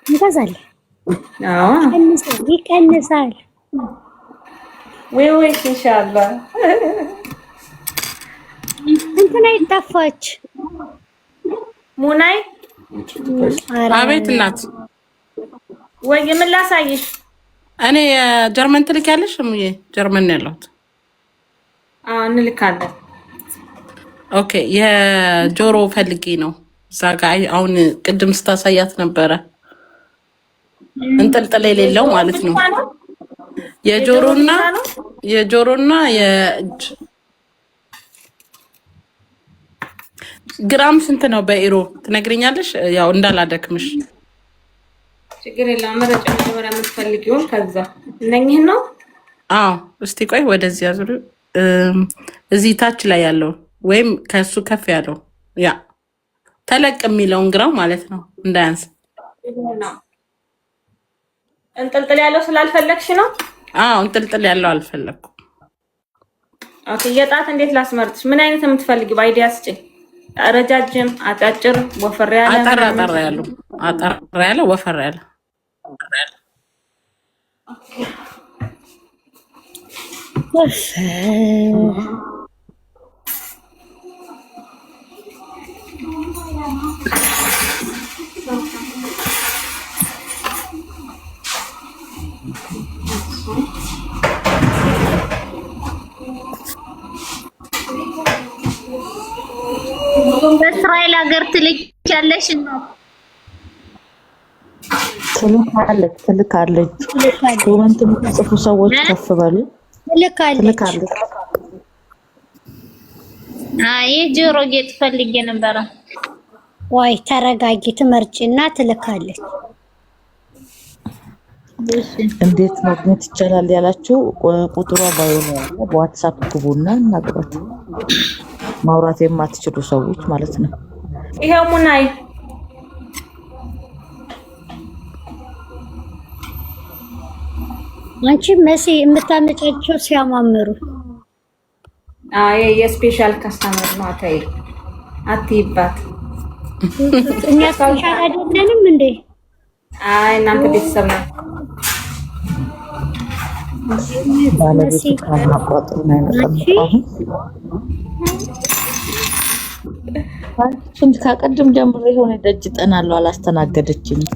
እንገዛለን። ይቀንሳል። ወይ ወይ ኢንሻአላህ። እንትና ይጠፋች ሙናይ። አቤት እናት። ወይ ምን ላሳይሽ? እኔ የጀርመን ትልኪያለሽ? እሙዬ ጀርመን ነው ያለሁት። አዎ እንልካለን። Okay፣ የጆሮ ፈልጌ ነው እዛ ጋ። አሁን ቅድም ስታሳያት ነበረ፣ እንጥልጥል የሌለው ማለት ነው። የጆሮና የእጅ። ግራም ስንት ነው በኢሮ ትነግሪኛለሽ? ያው እንዳላደክምሽ። ችግር የለም። መረጫ መጀመሪያ የምትፈልጊውን፣ ከዛ እነኝህን ነው። አዎ፣ እስቲ ቆይ ወደዚህ አዙሪ። እዚህ ታች ላይ ያለው ወይም ከእሱ ከፍ ያለው፣ ያ ተለቅ የሚለውን ግራም ማለት ነው፣ እንዳያንስ። እንጥልጥል ያለው ስላልፈለግሽ ነው። አዎ፣ እንጥልጥል ያለው አልፈለግኩም። Okay፣ የጣት እንዴት ላስመርጥሽ? ምን አይነት የምትፈልጊው? Idea ስጭኝ። ረጃጅም፣ አጫጭር፣ ወፈር ያለ? አጠር አጠር ያሉ፣ አጠር ያለ፣ ወፈር ያለ። በእስራኤል ሀገር ትልኪያለሽ ነው? ትልካለች፣ ትልካለች። Comment የምትጽፉ ሰዎች ከፍ በሉ። ትልካለች። ትልካለች። አይ፣ የጆሮ ጌጥ ፈልጌ ነበረ። ወይ ተረጋጊ፣ ትመርጪና ትልካለች። እንዴት ማግኘት ይቻላል ያላችሁ ቁጥሯ bio ነው ያለ። በ WhatsApp ግቡና እናግሯት። ማውራት የማትችሉ ሰዎች ማለት ነው። ይኸው ሙናይ። አንቺ መሲ የምታመጫቸው ሲያማምሩ። አይ፣ የ special customer ነው። አታይ አትይባት። እኛ special አይደለንም እንዴ? አይ፣ እናንተ ቤተሰብ ነው። ባለቤቱ ካላቋጥሩን አይመጣም። አሁን አንቺን ከቅድም ጀምሮ የሆነ ደጅ ጠናለሁ፣ አላስተናገደችኝም።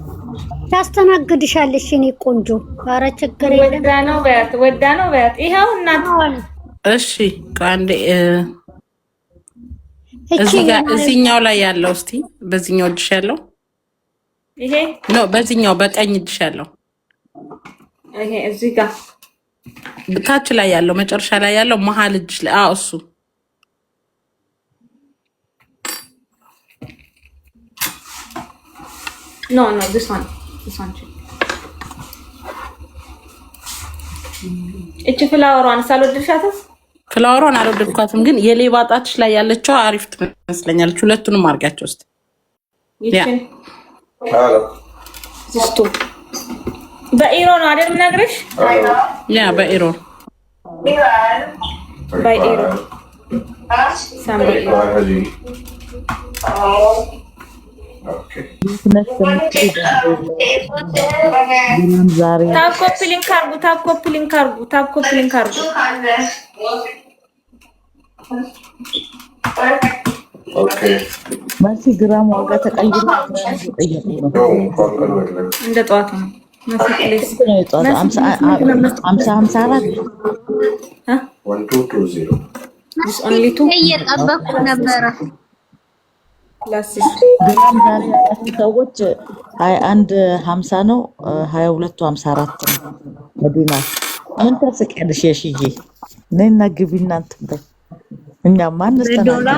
ታስተናግድሻለሽ የኔ ቆንጆ። ኧረ ችግር የለም። ወዳ ነው በያት፣ ወዳ ነው በያት። ይኸው እናት። እሺ አንዴ እዚህ ጋር እዚህኛው ላይ ያለው፣ እስቲ በዚህኛው እጅሽ ያለው። ይሄ? No፣ በዚህኛው በቀኝ እጅሽ ያለው። ይሄ እዚህ ጋር? ታች ላይ ያለው፣ መጨረሻ ላይ ያለው፣ መሀል እጅሽ ላይ። አዎ፣ እሱ። No, this one, this one። እቺ flower ዋን ሳልወድሻትም። Flower ዋን አልወደድኳትም፣ ግን የሌባ ጣትሽ ላይ ያለችው አሪፍ ትመስለኛለች። ሁለቱንም አድርጊያቸው እስኪ። ይችን ስቱ በኢሮ ነው አይደል የምነግርሽ? Yeah፣ በኢሮ። በኢሮ ሳምሪ። ነሽ የምትሉ ግራም ዛሬ Tap copy link አርጉ። Tap copy link አርጉ። Tap copy link አርጉ። መሲ ግራም ዋጋ ተቀይሮ ግራም እየጠየቁ ነው። እንደ ጠዋቱ ነው። መሲ please። ስንት ነው የጠዋቱ? 50 54። Only two. እየጠበኩ ነበረ። ግራም ዛሬ ያላችሁ ሰዎች 21.50 ነው፣ 22ቱ 54 ነው። መዲና ምን ታስቂያለሽ? የሽዬ ነይና ግቢ እናንትን በይ። እኛማ እንስተናገድ።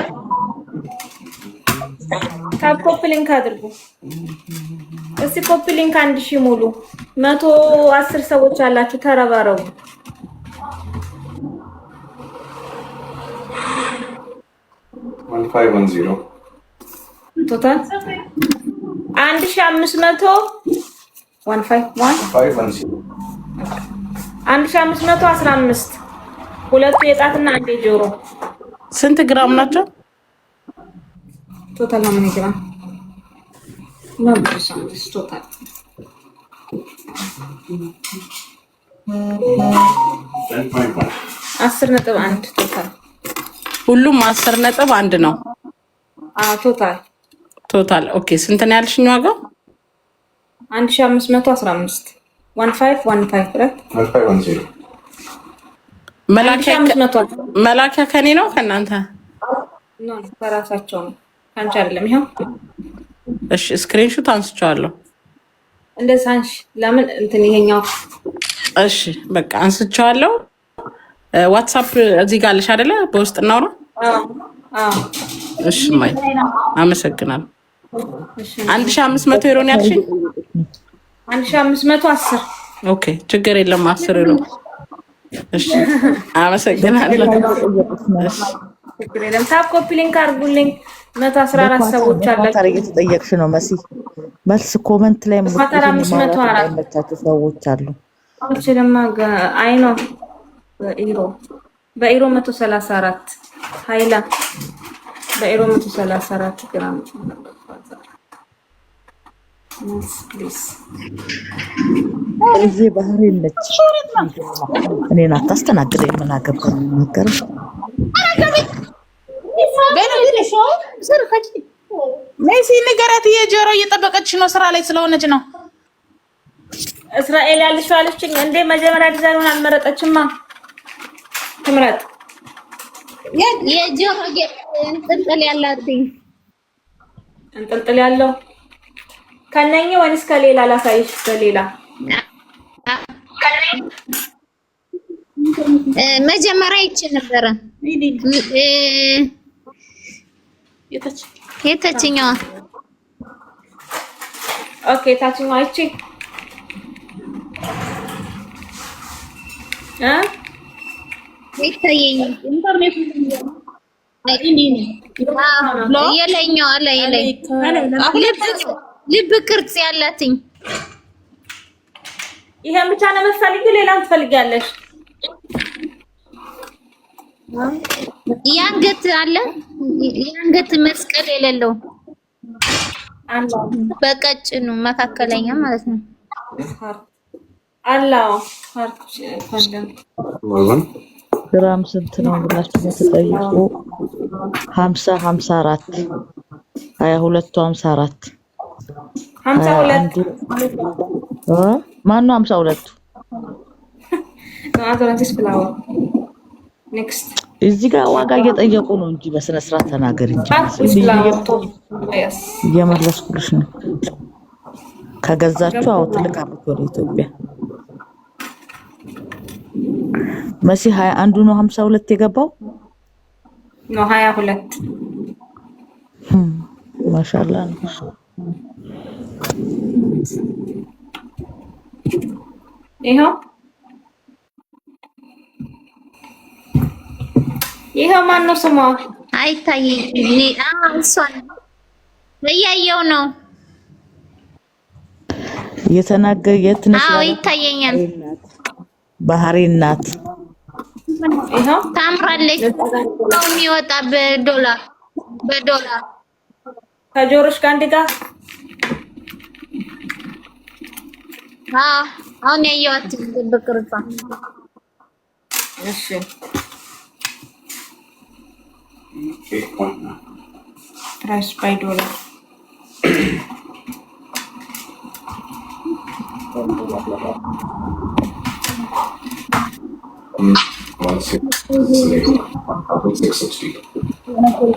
Tap copy link አድርጉ። እስቲ copy link 1000 ሙሉ። 110 ሰዎች አላችሁ፣ ተረባረቡ። 1510. Total 1500 151. 510. 1515፣ ሁለቱ የጣትና አንድ የጆሮ። ስንት ግራም ናቸው? Total ነው ምን ግራም? Total 10.1 total። ሁሉም 10.1 ነው። አዎ፣ total። Total, okay። ስንት ነው ያልሽኝ ዋጋው? 1515፣ 1515, right? መላኪያ መላኪያ ከኔ ነው ከእናንተ? No፣ ከራሳቸው ነው፣ ከአንቺ አይደለም። ይኸው። እሺ፣ screenshot አንስቼዋለሁ። እንደዛ አንሺ። ለምን እንትን ይሄኛው እሺ፣ በቃ አንስቼዋለሁ። WhatsApp እዚህ ጋር አለሽ አይደለ? በውስጥ እናውራ። አዎ። እሺ ማይ፣ አመሰግናለሁ። 1500 ዩሮ ነው ያልሽኝ? 1510። Okay፣ ችግር የለም፣ 10 ዩሮ። እሺ፣ አመሰግናለሁ። እሺ። ችግር የለም። Tap copy link አድርጉልኝ። 114 ሰዎች በኳታር አላችሁ። እየተጠየቅሽ ነው መሲ። መልስ comment ላይ በኳታር 504። የማይመቻቸው ሰዎች አሉ። አልችልማ። አይ ነው፣ በኢሮ 134 ሀይላ፣ በኢሮ 134 ግራም please። እዚህ ባህሬን ነች። እኔን አታስተናግደኝ። ምን አገባኝ? ነገር ሜሲ ንገራት፣ የጆሮ እየጠበቀች ነው፣ ስራ ላይ ስለሆነች ነው። እስራኤል ያለችው አለችኝ እንዴ? መጀመሪያ ዲዛይኑን አልመረጠችማ። ትምረጥ። የጆሮ ጌጥ እንጥልጥል ያላትኝ። እንጥልጥል ያለው ከነኝ ወይንስ ከሌላ ላሳይሽ? ከሌላ። መጀመሪያ ይቺ ነበረ፣ የታችኛዋ። Okay፣ ታችኛዋ ይቺ እ ይታየኝ የላይኛዋ ላይ ላይ ልብ ቅርጽ ያላትኝ። ይሄን ብቻ ነው የምትፈልጊው? ሌላም ትፈልጊያለሽ? የአንገት አለ፣ የአንገት መስቀል የሌለው። አለ። በቀጭኑ መካከለኛ ማለት ነው። አለ፣ heart pendant። ግራም ስንት ነው ብላችሁ ብትጠይቁ 50 54፣ 22ቱ 54። 52። አንዱ ማነው 52ቱ? አቶራንቲስ flower next። እዚህ ጋር ዋጋ እየጠየቁ ነው እንጂ በስነ ስርዓት ተናገር እንጂ። Heart with flower top, yes. እየመለስኩልሽ ነው። ከገዛችሁ አዎ ትልካለች ወደ ኢትዮጵያ። መሲ፣ 21ዱ ነው 52 የገባው። No፣ 22። ማሻላ ነው። ይኸው ይኸው፣ ማን ነው ስሟ? አይታየኝም። እሷን እያየው ነው። እየተናገር የት ነሽ? አዎ፣ ይታየኛል። ባህሬን ናት። ይኸው። ታምራለች። ነው የሚወጣ በዶላር በዶላር። ከጆሮሽ ጋር አንድ ጋር። አዎ፣ አሁን ያየኋት ልብ ቅርጿ። እሺ። Price by dollar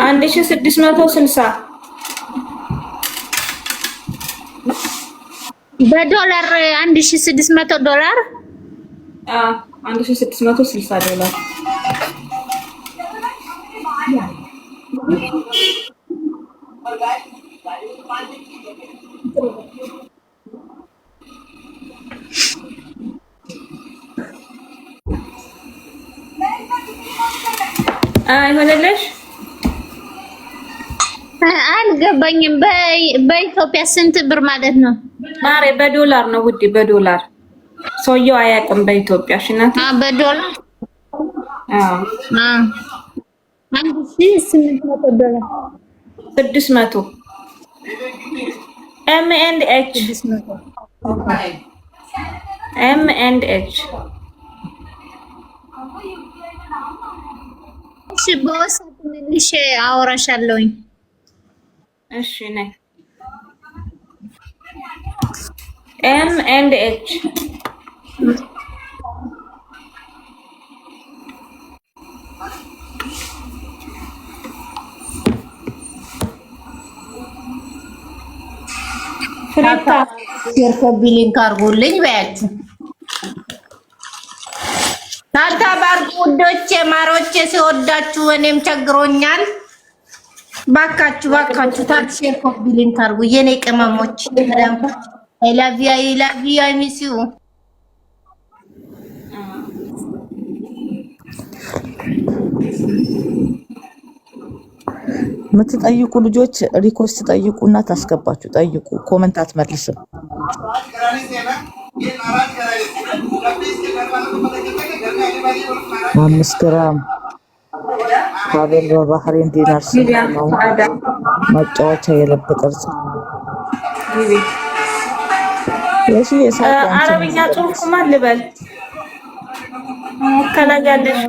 1660። በዶላር 1600 ዶላር። 1660 ዶላር። ይሆንልሽ። አልገባኝም። በኢትዮጵያ ስንት ብር ማለት ነው? ማሬ፣ በዶላር ነው ውዴ፣ በዶላር። ሰውየው አያውቅም በኢትዮጵያ። እሺ እናቴ። በዶላር። አዎ። 1800 ዶላር። 600 M and H። 600። M and H። እሺ፣ በወሰድ መልሼ አወራሻለሁኝ። እሺ ነይ። M and H። ፍሬታ share copy link አድርጉልኝ በያችሁ። tap tap አድርጉ ውዶቼ፣ ማሮቼ፣ ሲወዳችሁ እኔም ቸግሮኛል። ባካችሁ ባካችሁ tap share copy link አድርጉ የኔ ቅመሞች። I love you, I love you, I miss you። የምትጠይቁ ልጆች request ጠይቁና ታስገባችሁ ጠይቁ። Comment አትመልስም። 5 ግራም ሀብል በባህሬን ዲናር ስንት ነው? መጫወቻ የልብ ቅርጽ። የሺ የሳቅ አንቺ። አረብኛ ጽሑፍ ማን ልበል? ከላይ ያለሽ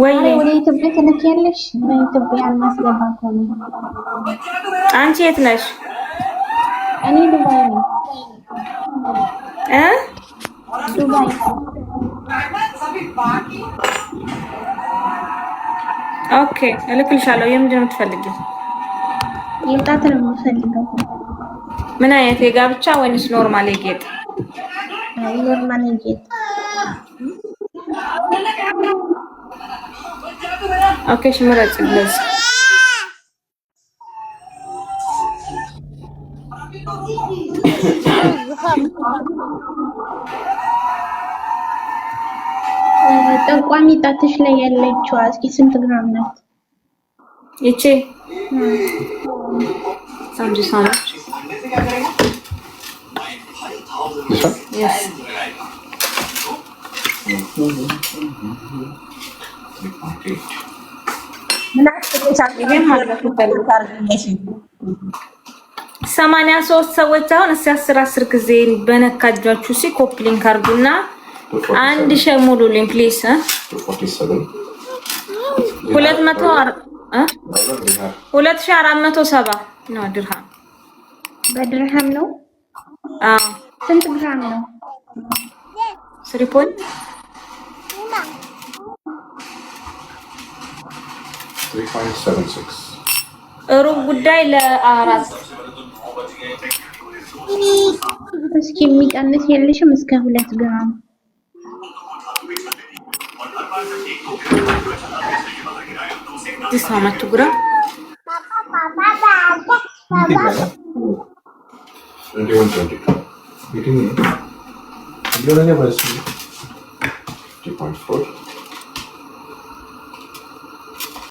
ወይ ወደ ኢትዮጵያ ትልኪያለሽ? በኢትዮጵያ ማስገባ ከሆነ አንቺ የት ነሽ? እኔ ዱባይ ነኝ። እ ዱባይ። Okay፣ እልክልሻለሁ። የምንድን ነው የምትፈልጊው? የጣት ነው የምፈልገው። ምን አይነት የጋብቻ ወይንስ normal የጌጥ? አይ፣ normal የጌጥ። Okay፣ እሺ ምረጭ። ለዚህ ጠቋሚ ጣትሽ ላይ ያለችዋ እስኪ ስንት ግራም ናት? ይቺ ሳምጂ ሳምጂ። Yes. ይሄም ማለት 83 ሰዎች አሁን እስኪ 10 10 ጊዜ በነካ እጃችሁ ሲ copy link አድርጉና 1000 ሙሉልኝ please። 2470 ነው ድርሃም። በድርሃም ነው? አዎ። ስንት ግራም ነው? 3 point ሩብ ጉዳይ ለአራት። እስኪ የሚቀንስ የለሽም? እስከ 2 ግራም። This how much gram? 21, 22.